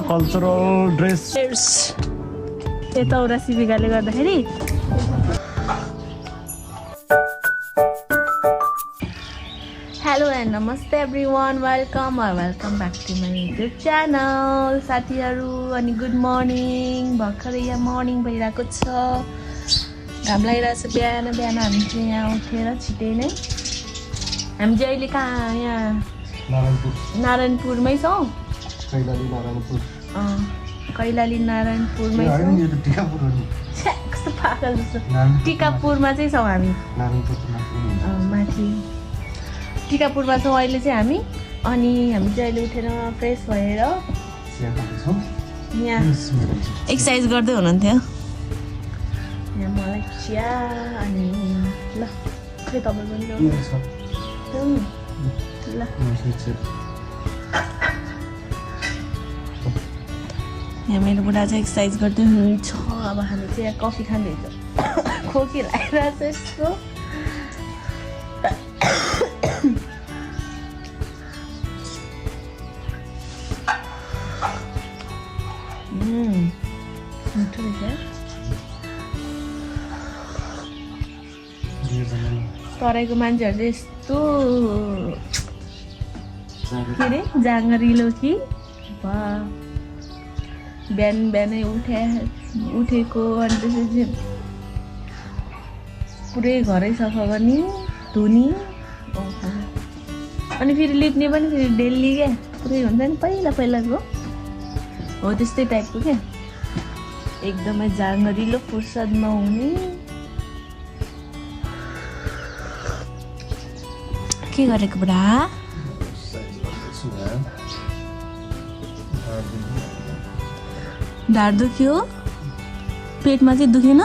Cultural dress यताउरा शिविकाले गर्दाखेरि hello and namaste everyone welcome back to my YouTube channel साथीहरू अनि गुड मर्निङ भर्खरै यहाँ मर्निङ भइरहेको छ घाम लागिरहेको छ बिहान बिहान हामी चाहिँ यहाँ उठेर छिटै नै हामी चाहिँ अहिले कहाँ यहाँ नारायणपुरमै छौँ कैलाली नारायणपुरमै छौँ कस्तो पागल जस्तो टिकापुरमा चाहिँ छौँ हामी माथि टिकापुरमा छौँ अहिले चाहिँ हामी अनि हामी चाहिँ अहिले उठेर फ्रेस भएर यहाँ एक्सर्साइज गर्दै हुनुहुन्थ्यो यहाँ मलाई चिया अनि ल के तपाईँको ल यहाँ मेरो बुढा चाहिँ एक्सर्साइज गर्दै हुनुहुन्छ अब हामी चाहिँ यहाँ कफी खाँदैछ खोकी लगाइरहेको छ यस्तो मिठो रहेछ तराईको मान्छेहरू चाहिँ यस्तो के अरे जाँगरिलो कि बिहान बिहानै उठेको अनि त्यसपछि पुरै घरै सफा गर्ने धुने अनि फेरि लिप्ने पनि फेरि डेली क्या पुरै हुन्छ नि पहिलाको हो त्यस्तै टाइपको क्या एकदमै जाँगरिलो फुर्सद नहुने के गरेको बुढा ढाड दुख्यो पेटमा चाहिँ दुखेन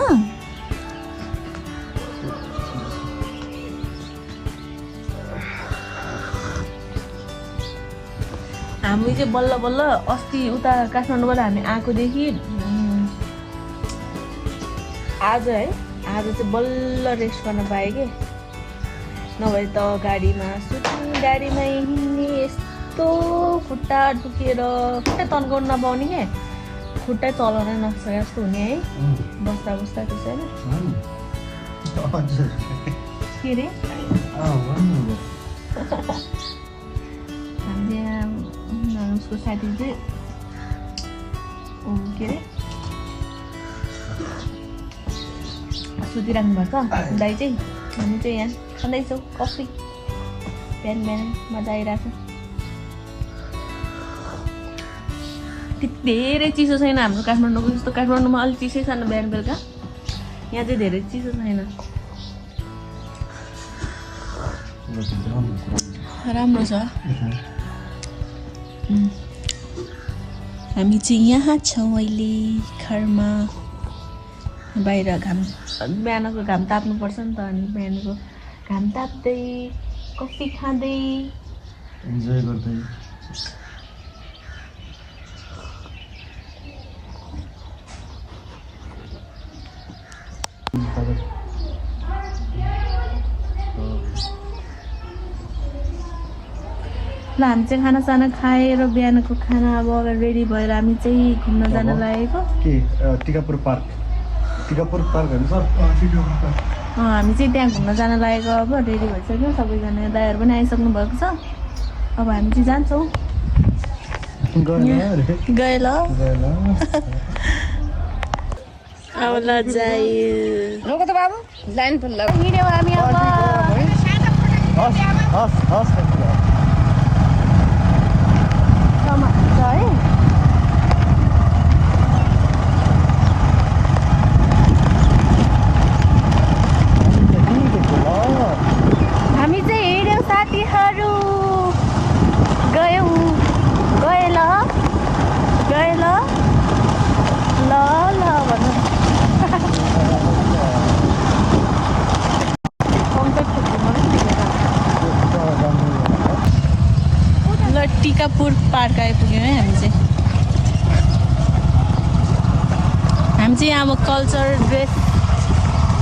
हामी चाहिँ बल्ल बल्ल अस्ति उता काठमाडौँबाट हामी आएकोदेखि आज चाहिँ बल्ल रेस्ट गर्न पाएँ कि नभए त गाडीमा सुत्ने गाडीमै हिँड्ने यस्तो खुट्टा दुखेर खुट्टा तन्काउनु नपाउने क्या खुट्टा चलाउनै नसके जस्तो हुने है बस्दा त्यसो होइन के अरे हामीले यहाँ उसको साथी चाहिँ के अरे सुतिराख्नु भएको दाइ चाहिँ हामी चाहिँ यहाँ खाँदैछौँ कफी बिहान मजा आइरहेको छ धेरै चिसो छैन हाम्रो काठमाडौँको जस्तो काठमाडौँमा अलिक चिसै छैन बिहान बेलुका यहाँ चाहिँ धेरै चिसो छैन राम्रो छ हामी चाहिँ यहाँ छौँ अहिले घरमा बाहिर घाम बिहानको घाम ताप्नुपर्छ नि त अनि बिहानको घाम ताप्दै कफी खाँदै इन्जोय गर्दै ल हामी चाहिँ खानासाना खाएर बिहानको खाना अब अगाडि रेडी भएर हामी चाहिँ घुम्न जान लागेको टिकापुर पार्क होइन सर हामी चाहिँ त्यहाँ घुम्न जान लागेको अब रेडी भइसक्यो सबैजना दाइहरू पनि आइसक्नु भएको छ अब हामी चाहिँ जान्छौँ गए ल अब ल जायो रोको त बाबु लाइन फुल हिँड्यौँ हामी अब है हामी चाहिँ हिँड्यौँ साथीहरू गए ल भन्नु ल टिकापुर पार्क आइपुग्यौँ है हामी चाहिँ अब कल्चर ड्रेस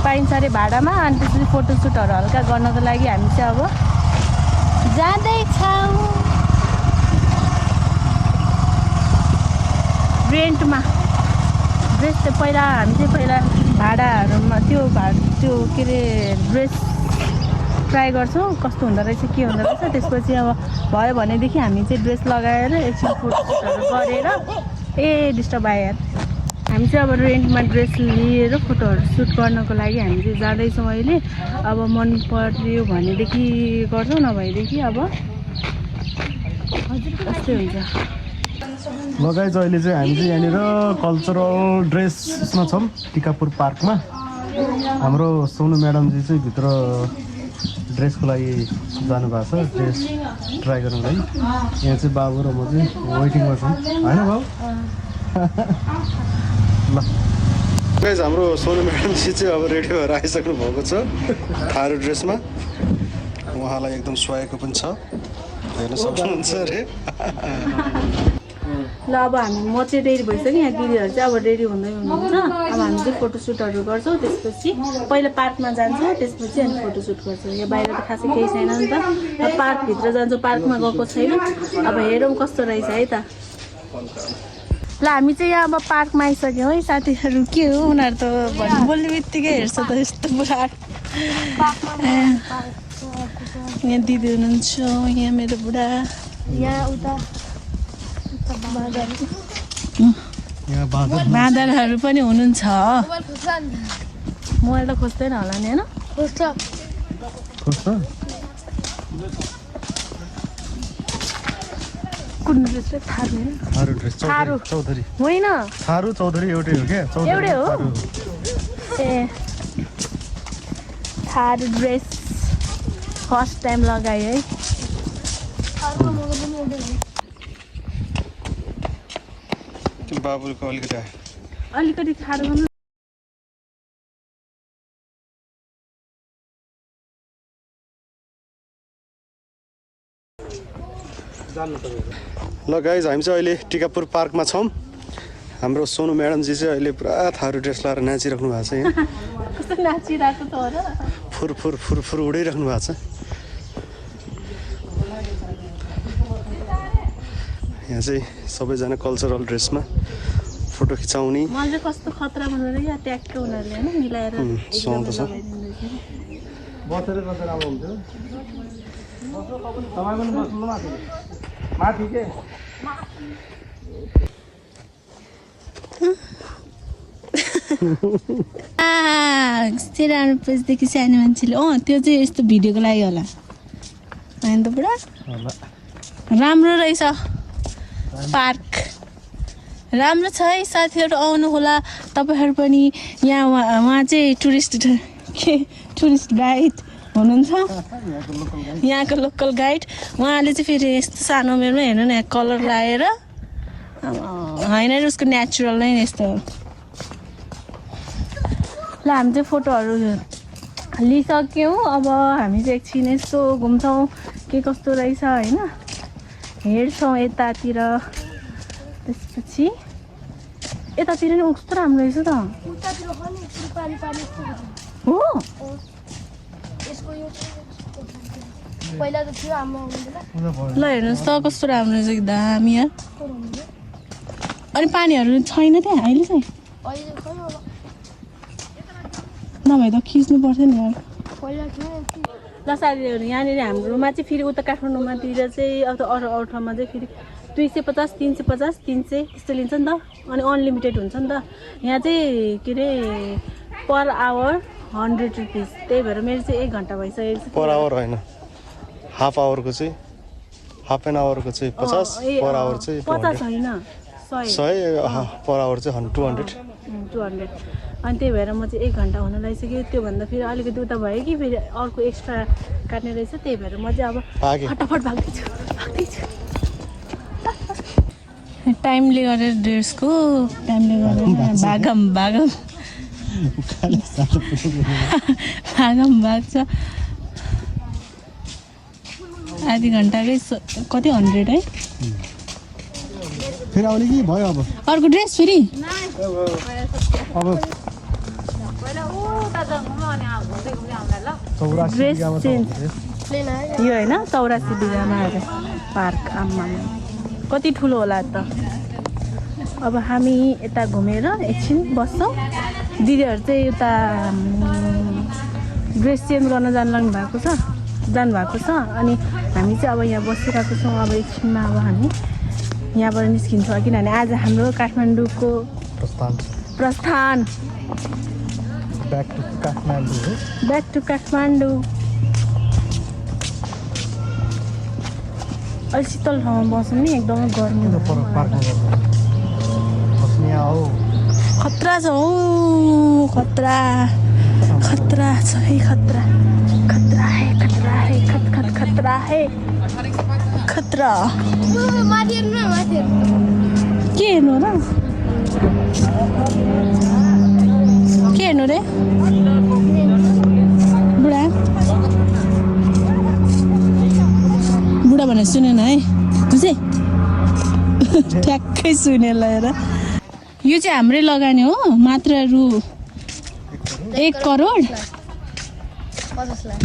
पाइन्छ अरे भाडामा अनि त्यसपछि फोटोसुटहरू हल्का गर्नको लागि हामी चाहिँ अब जाँदैछौँ रेन्टमा ड्रेस चाहिँ पहिला हामी चाहिँ पहिला भाडाहरूमा त्यो के अरे ड्रेस ट्राई गर्छौँ कस्तो हुँदो रहेछ के हुँदो रहेछ। त्यसपछि अब भयो भनेदेखि हामी चाहिँ ड्रेस लगाएर एकछिन फोटोसुटहरू गरेर डिस्टर्ब आयो यार। हामी चाहिँ अब रेन्टमा ड्रेस लिएर फोटोहरू सुट गर्नको लागि हामी चाहिँ जाँदैछौँ अहिले। अब मन पर्यो भनेदेखि गर्छौँ नभएदेखि अब त्यस्तै हुन्छ। लगाइज अहिले चाहिँ हामी चाहिँ यहाँनिर कल्चरल ड्रेसमा छौँ टिकापुर पार्कमा। हाम्रो सोनु म्याडमजी चाहिँ भित्र ड्रेसको लागि जानुभएको छ ड्रेस ट्राई गर्नको लागि। यहाँ चाहिँ बाबु र म चाहिँ वेटिङमा छौँ होइन बाबु? ल गाइज हाम्रो सोनु म्याडमजी चाहिँ अब रेडी भएर आइसक्नु भएको छ थारू ड्रेसमा। उहाँलाई एकदम सुहाएको पनि छ, हेर्न सक्नुहुन्छ अरे। ल अब म चाहिँ रेडी भइसक्यो। यहाँ दिदीहरू चाहिँ अब रेडी हुँदै हुनुहुन्छ। अब हामी चाहिँ फोटोसुटहरू गर्छौँ। त्यसपछि पहिला पार्कमा जान्छौँ, त्यसपछि अनि फोटोसुट गर्छौँ। यहाँ बाहिर त खासै केही छैन नि त। अब पार्कभित्र जान्छौँ, पार्कमा गएको छैन। अब हेरौँ कस्तो रहेछ है त। ल हामी चाहिँ यहाँ अब पार्कमा आइसक्यौँ है साथीहरू। के हो उनीहरू त बोल्ने बित्तिकै हेर्छ त यस्तो पुरा। यहाँ दिदी हुनुहुन्छ, यहाँ मेरो बुढा, यहाँ उता बाँदरहरू पनि हुनुहुन्छ। मोबाइल त खोज्दैन होला नि होइन? कुन ड्रेस थारू चौधरी होइन? थारू चौधरी एउटै हो क्या? एउटै हो ए। थारू ड्रेस फर्स्ट टाइम लगाएँ है। बाबुको अलिकति थारू गर्नु। ल गाइज हामी चाहिँ अहिले टिकापुर पार्कमा छौँ। हाम्रो सोनु म्याडमजी चाहिँ अहिले पुरा थारू ड्रेस लगाएर नाचिराख्नु भएको छ। यहाँ कस्तो नाचिरहेको छ र? फुर उडाइराख्नु भएको छ। यहाँ चाहिँ सबैजना कल्चरल ड्रेसमा फोटो खिचाउने। मलाई चाहिँ कस्तो खतरा भनेर यहाँ ट्याक्क उनीहरूले होइन मिलाएर सुहाउँदो छ। रुपियाँदेखि सानो मान्छेले त्यो चाहिँ यस्तो भिडियोको लागि होला होइन त पुरा राम्रो रहेछ पार्क। राम्रो छ है साथीहरू, आउनु होला तपाईँहरू पनि। यहाँ उहाँ चाहिँ टुरिस्ट गाइड हुनुहुन्छ, यहाँको लोकल गाइड। उहाँले चाहिँ फेरि यस्तो सानो उमेरमा हेर्नु न कलर लगाएर होइन र उसको नेचुरल नै यस्तो। ल हामी चाहिँ फोटोहरू लिइसक्यौँ। अब हामी चाहिँ एकछिन यस्तो घुम्छौँ के कस्तो रहेछ होइन, हेर्छौँ यतातिर। त्यसपछि यतातिर नि कस्तो राम्रो रहेछ त हो। ल हेर्नुहोस् त कस्तो राम्रो रहेछ, दामी यार। अनि पानीहरू छैन त्यहाँ अहिले चाहिँ? नभए त खिच्नु पर्थ्यो नि यार। ल साथीहरू यहाँनिर हाम्रोमा चाहिँ फेरि उता काठमाडौँमातिर चाहिँ अब अरू ठाउँमा चाहिँ फेरि 250, 350, 300 त्यस्तो लिन्छ नि त। अनि अनलिमिटेड हुन्छ नि त। यहाँ चाहिँ के अरे पर आवर 100 रुपिस। त्यही भएर मेरो चाहिँ 1 घन्टा भइसकेको छ। पर आवर होइन, हाफ आवरको चाहिँ हाफ एन आवरको चाहिँ 50, पर आवर चाहिँ 50 होइन 100, पर आवर चाहिँ 200। अनि त्यही भएर म चाहिँ 1 घन्टा हुन लागिसक्यो। त्योभन्दा फेरि अलिकति उता भयो कि फेरि अर्को एक्स्ट्रा काट्ने रहेछ। त्यही भएर म चाहिँ अब फटाफट भाग्दैछु। टाइमले गरेर ड्रेसको टाइमले गरेर भाग छ। आधी घन्टाकै कति 100 है। फेरि आउने कि भयो? अब अर्को ड्रेस फेरि अब ड्रेस चेन्ज यो होइन 84 बिघामा पार्क। आम्मा कति ठुलो होला त। अब हामी यता घुमेर एकछिन बस्छौँ। दिदीहरू चाहिँ यता ड्रेस चेन्ज गर्न जानुभएको छ अनि हामी चाहिँ अब यहाँ बसिरहेको छौँ। अब एकछिनमा अब हामी यहाँबाट निस्किन्छौँ किनभने आज हाम्रो काठमाडौँको प्रस्थान ब्याक टु काठमाडौँ। अहिले शीतल ठाउँमा बस्नु नि एकदमै गर्मी खतरा छ हौ खतरा छ है खतरा के हेर्नु र के हेर्नु रे बुढा भनेर सुनेन है तँ चाहिँ ठ्याक्कै सुने लगाएर यो चाहिँ हाम्रै लगानी हो मात्र रु 1 करोड 50 लाख।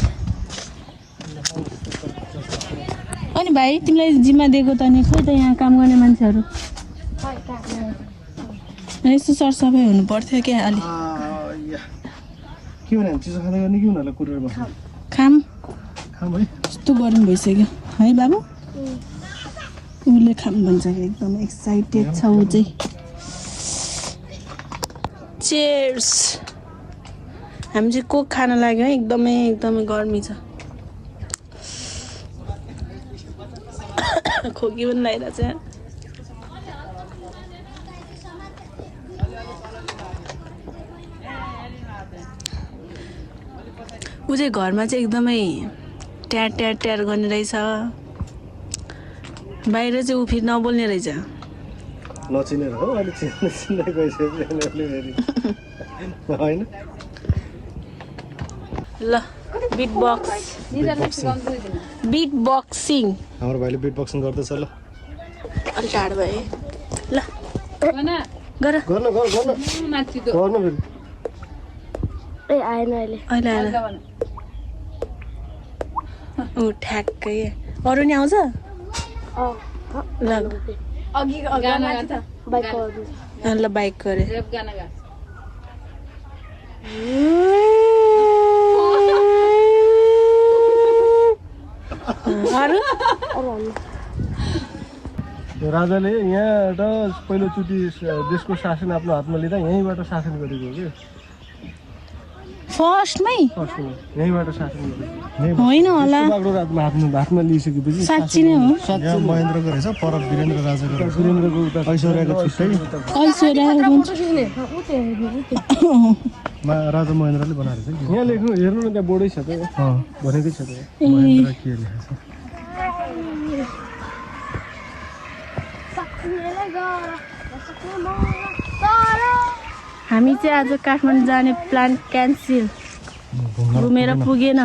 अनि भाइ तिमीलाई जिम्मा दिएको त नि खोइ त यहाँ काम गर्ने मान्छेहरू यस्तो सरसफाइ हुनु पर्थ्यो क्या अलि खाम है यस्तो गर्नु भइसक्यो है बाबु उसले खाम भन्छ कि एकदम एक्साइटेड छ ऊ चाहिँ। चेयर्स हामी चाहिँ कोक खान लाग्यो है एकदमै गर्मी छ खोकी पनि लगाइरहेको छ ऊ चाहिँ घरमा चाहिँ एकदमै ट्यार गर्ने रहेछ बाहिर चाहिँ ऊ फेरि नबोल्ने रहेछ नचिनेर हो अहिले चिन्दै गइसक्यो होइन ल बिट बक्सिङ हाम्रो भाइले बिट बक्सिङ गर्दैछ ल अलिक टाढो भयो ल गर गर्नु फेरि ए आएन अहिले आएन ऊ ठ्याक्कै अरू नि आउँछ ल बाइक गरे राजाले यहाँबाट पहिलोचोटि देशको शासन आफ्नो हातमा लिँदा यहीँबाट शासन गरेको हो कि फर्स्टमै यहीँबाट शासन गरेको होइन होला हातमा लिइसकेपछि साँच्ची नै हो महेन्द्रको रहेछ पर वीरेन्द्र राजाको ऐश्वर्याको छुट्टै राजा महेन्द्रले बनाएको छ यहाँ लेख्नु हेर्नु न त्यहाँ बोर्डै छ त भनेकै छ त महेन्द्र के लेखेको छ हामी चाहिँ आज काठमाडौँ जाने प्लान क्यान्सल घुमेर पुगेन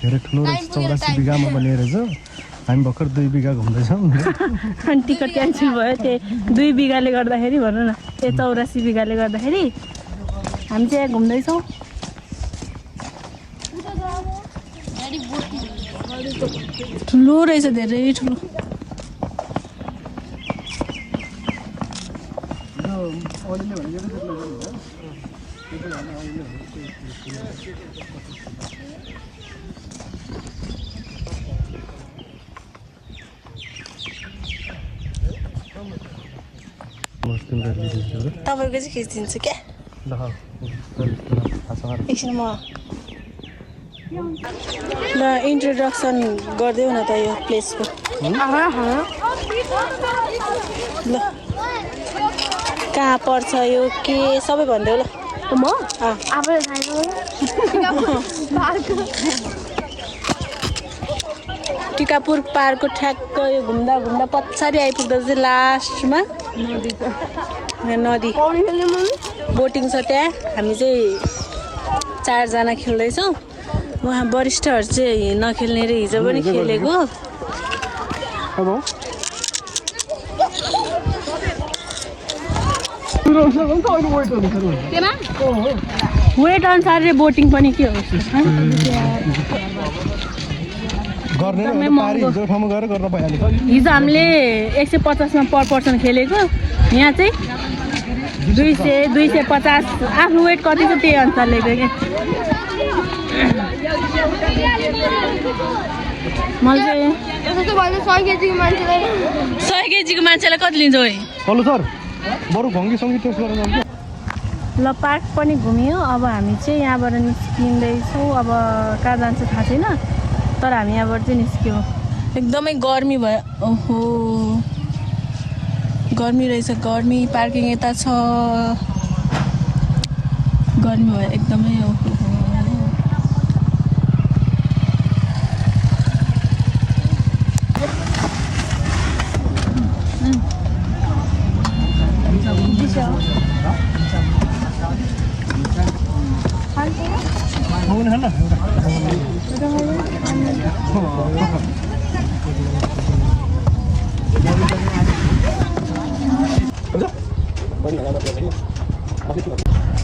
धेरै ठुलो रहेछ 84 बिघामा बनेर रहेछ हामी भर्खर 2 बिघा घुम्दैछौँ अनि टिकट क्यान्सल भयो त्यही 2 बिघाले गर्दाखेरि भनौँ न त्यही 84 बिघाले गर्दाखेरि हामी चाहिँ यहाँ घुम्दैछौँ ठुलो रहेछ धेरै ठुलो तपाईँको चाहिँ खिचिदिन्छु क्या एकछिन म ल इन्ट्रोडक्सन गरिदेऊ न त यो प्लेसको ल कहाँ पर्छ यो के सबै भनिदेऊ ल म टिकापुर पार्कको ठ्याक्क यो घुम्दा पछाडि आइपुग्दा चाहिँ लास्टमा नदी बोटिङ छ त्यहाँ हामी चाहिँ 4 जना खेल्दैछौँ उहाँ वरिष्ठहरू चाहिँ नखेल्ने रे हिजो पनि खेलेको वेट अनुसार बोटिङ पनि के हो गर्ने एकदमै पारी महँगो। जो ठाउँमा गएर गर्न भइहाल्छ हिजो हामीले 150 मा पर पर्सन खेलेको, यहाँ चाहिँ 200 250 आफ्नो वेट कति छ त्यही अनुसारले क्या। मैले चाहिँ 100 केजीको मान्छेलाई कति लिन्छ है? चल्नु सर बरु भङ्गी सङ्गी टेस्ट गरेर जान्छ। ल पार्क पनि घुमियो। अब हामी चाहिँ यहाँबाट निस्किँदैछौँ। अब कहाँ जान्छ थाहा छैन, तर हामी यहाँबाट चाहिँ निस्क्यौँ। एकदमै गर्मी भयो। ओहो गर्मी रहेछ, गर्मी। पार्किङ यता छ, गर्मी भयो एकदमै। ओहो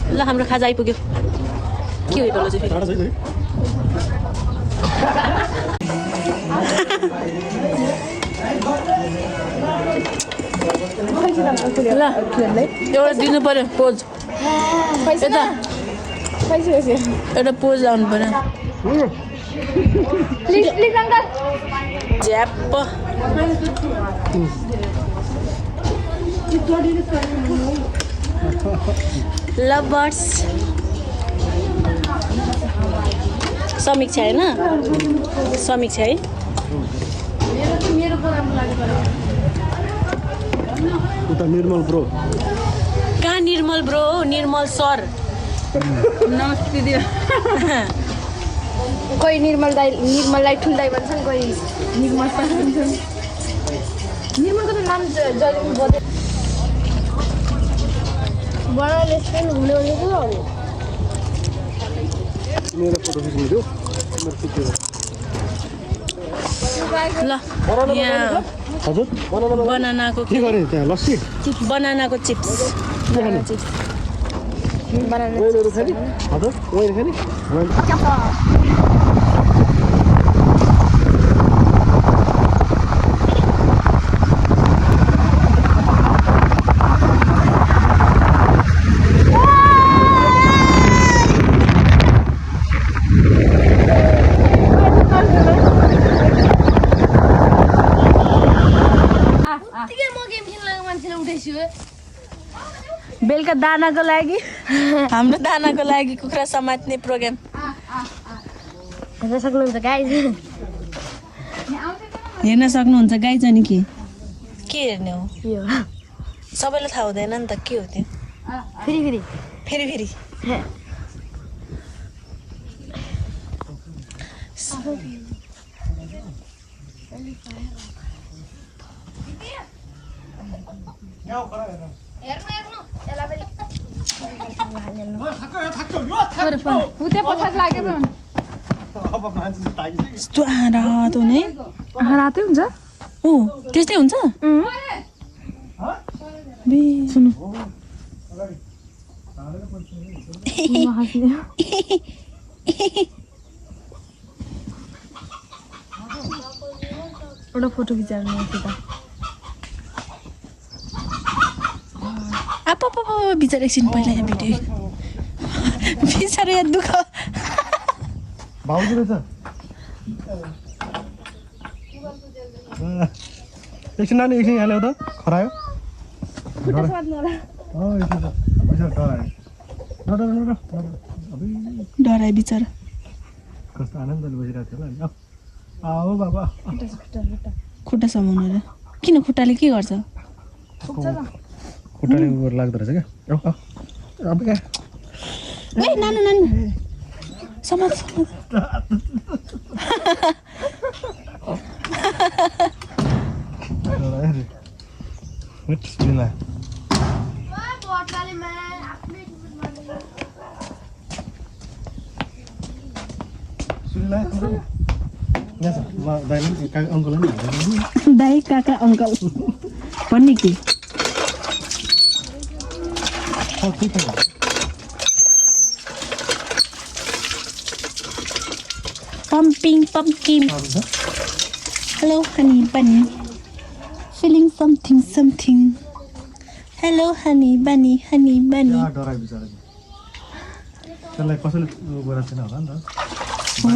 ल हाम्रो खाजा आइपुग्यो। के हो तल चाहिँ फेरि? ल एउटा दिनु पर्यो पोज। यता एउटा पोज लाउनु पर्यो। झ्याप्प लभर्स समीक्षा होइन, समीक्षा है। उता निर्मल ब्रो कहाँ निर्मल ब्रो? निर्मल सर नमस्ते दिदी। कोही निर्मललाई ठुल दाई भन्छन्, कोही निर्मल सर भन्छन्। निर्मलको त नाम जहिले बदल बडा रेस्टुरेन्ट घुम्ने भनेको मेरो फोटो खिच्नु थियो। ल यहाँ हजुर बनानाको के गरे त्यहाँ लस्सी बनानाको चिप्स। वाइनहरू खाने हजुर वाइन खाने बेलुका दानाको लागि हाम्रो दानाको लागि कुखुरा समात्ने प्रोग्राम हेर्न सक्नुहुन्छ गाइज। हेर्न सक्नुहुन्छ गाइज। अनि के हेर्ने हो? यो सबैलाई थाहा हुँदैन नि त के हो त्यो। फेरि फेरि यस्तो रातो नै रातै हुन्छ। ओ त्यस्तै हुन्छ। सुन्नु एउटा फोटो खिचाउनु बिचरा एकछिन पहिला यहाँ भिडियो बिचरा यहाँ दुःख भाउजू रहेछ एकछिन नानी एकछिन यहाँ ल्याउ त खरायो डराए बिचरा। कस्तो आनन्दले बसिरहेको थियो होला नि। आओ बाबा खुट्टा समाउनु रे। किन खुट्टाले के गर्छ? खुट्टाले उयो लाग्दो रहेछ क्या अब क्या ए नानु समाज दाई काका अङ्कल भन्ने के? pumpkin. Hello, honey bunny. Feeling something. Hello, honey bunny. डराइ बिचारा त्यसलाई कसैले गरेर छैन होला नि त Oh,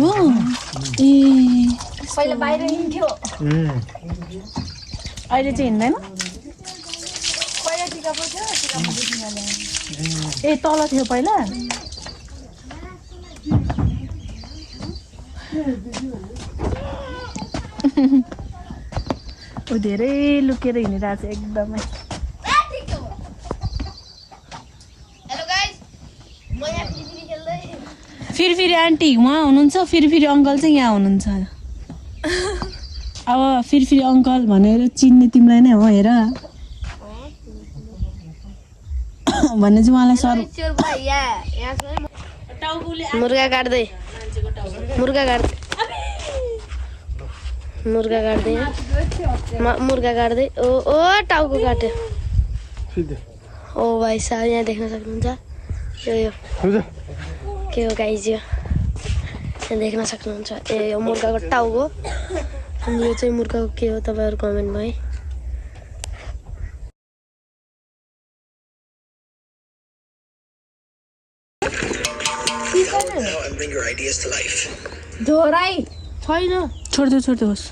पहिला बाहिर हिँड्थ्यो अहिले चाहिँ हिँड्दैन पहिला टिका पो थियो टिका ए तल थियो पहिला ऊ धेरै लुकेर हिँडिरहेको छ एकदमै हेलो गाइस म यहाँ फेरि खेल्दै फेरि आन्टी उहाँ हुनुहुन्छ फेरि अङ्कल चाहिँ यहाँ हुनुहुन्छ अब फेरि अङ्कल भनेर चिन्ने तिमीलाई नै हो हेर भन्ने चाहिँ उहाँलाई सर चोर भाइ यहाँ मुर्गा काट्दै मुर्गा काट्दै ओ टाउको काट्यो ओ भाइ साहब यहाँ देख्न सक्नुहुन्छ यो के हो गाइज यो यहाँ देख्न सक्नुहुन्छ ए यो मुर्गाको टाउको अनि यो चाहिँ मुर्गाको के हो तपाईँहरू कमेन्टमा है झोराइ छैन छोडिदियोस्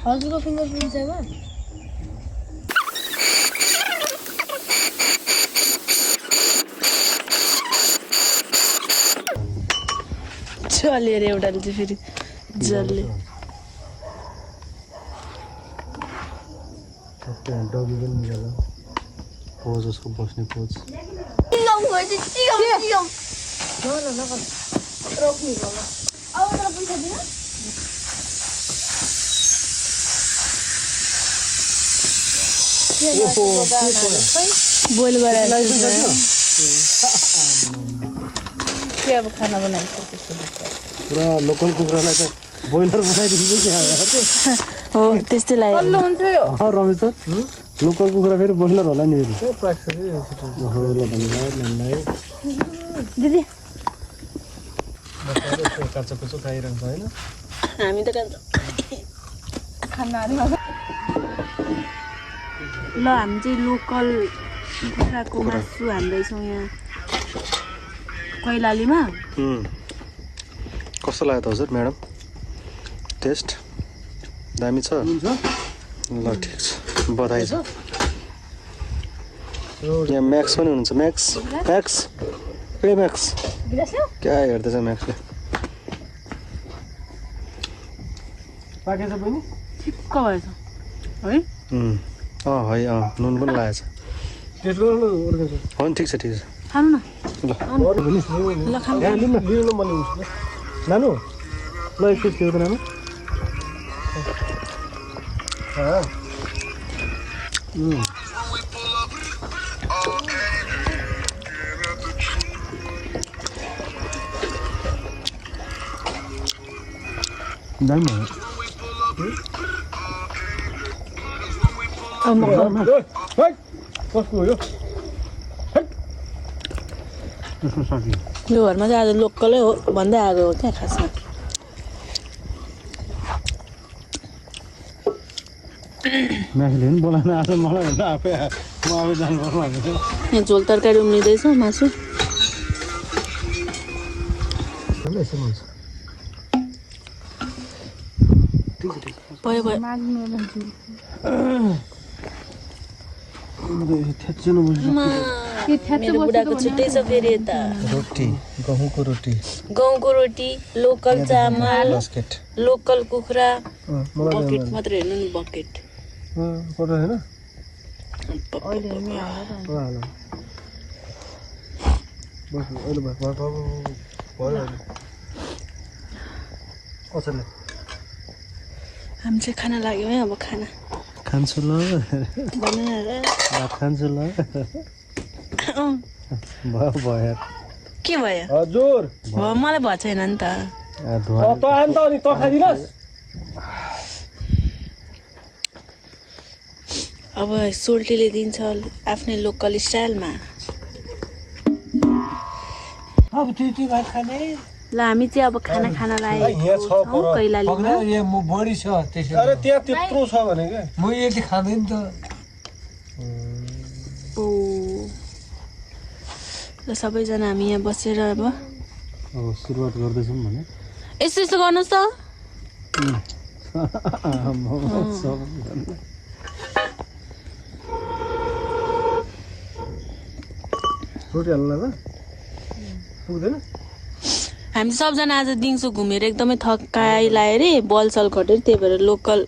हजुरको फिङ्गरप्रिन्ट छैन चल्यो अरे एउटाले चाहिँ फेरि जसले डगी पनि निकाल्यो पोज उसको बस्ने पोज बोइल गरेर के अब खाना बनाइसक्यो पुरा लोकल कुखुरालाई त बोइलर बनाइदिन्छ हो त्यस्तै लाग्यो रमेश सर लोकल कुखुरा फेरि बोइलर होला नि दिदी काँचो कुचो खाइरहन्छ होइन हामी त ल हामी चाहिँ लोकल कुखुराको मासु हान्दैछौँ यहाँ कैलालीमा कस्तो लाग्यो त हजुर म्याडम टेस्ट दामी छ ल ठिक छ बधाई छ यहाँ म्याक्स पनि हुनुहुन्छ म्याक्स क्या हेर्दैछ म्याक्सले पाकेछ बहिनी ठिक्क भएछ है है नुन पनि लागेछ हो नि ठिक छ खानु न ल ल खानु नानु ल एकछिन थियो त नानु दामी कस्तो हो यो यो घरमा चाहिँ आज लोकलै हो भन्दै आएको हो क्या खासमा म्याक्सले पनि बोलाउन आज मलाई भन्दा आफै म आफै जानुपर्छ भनेको यहाँ झोल तरकारी उम्लिँदैछ मासु भयो मेरो बुढाको छुट्टै छ फेरि यता रोटी गहुँको रोटी लोकल चामल लोकल कुखुरा बकेट मात्र हेर्नु नि बकेट हामी चाहिँ खाना लाग्यो है अब खाना खान्छु ल भात खान्छु ल भयो के भयो हजुर मलाई भएको छैन नि त अब सोल्टीले दिन्छ आफ्नै लोकल स्टाइलमा। अब त्यति भात खाने ल हामी चाहिँ अब खाना खान लागेको छौँ कैलालीमा। म बढी छ त्यसै अरे त्यहाँ त्यत्रो छ भने क्या म यति खाँदैन त। ओ ल सबैजना हामी यहाँ बसेर अब सुरुवात गर्दैछौँ भने यस्तो यस्तो गर्नुहोस् त। रोटी हाल्नु लाग्दा पुग्दैन। हामी सबजना आज दिउँसो घुमेर एकदमै थकाइ लाग्यो अरे, बलसल घटेर, त्यही भएर लोकल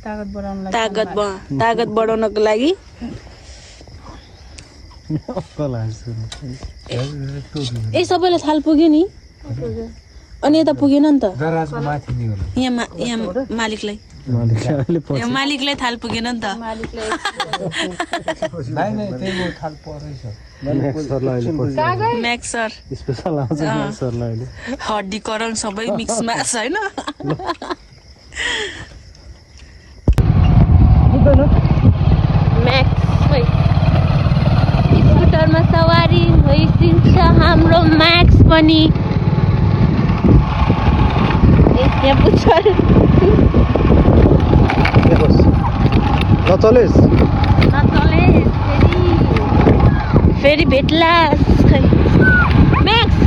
तागत बढाउनको लागि ए सबैलाई थाल पुग्यो नि अनि यता पुगेन नि त। दराजको माथि नि होला। यहाँ मालिकलाई मालिकलाई थाल पुगेन नि त। नाइ त्यही हो थाल परेछ। म्याक्स सर स्पेसल आउँछ म्याक्स सरलाई अहिले। हड्डी करङ सबै मिक्समा छ होइन। स्कुटरमा सवारी भइसिन्छ हाम्रो म्याक्स पनि। नचलेस् फेरि भेट्ला। म्याक्स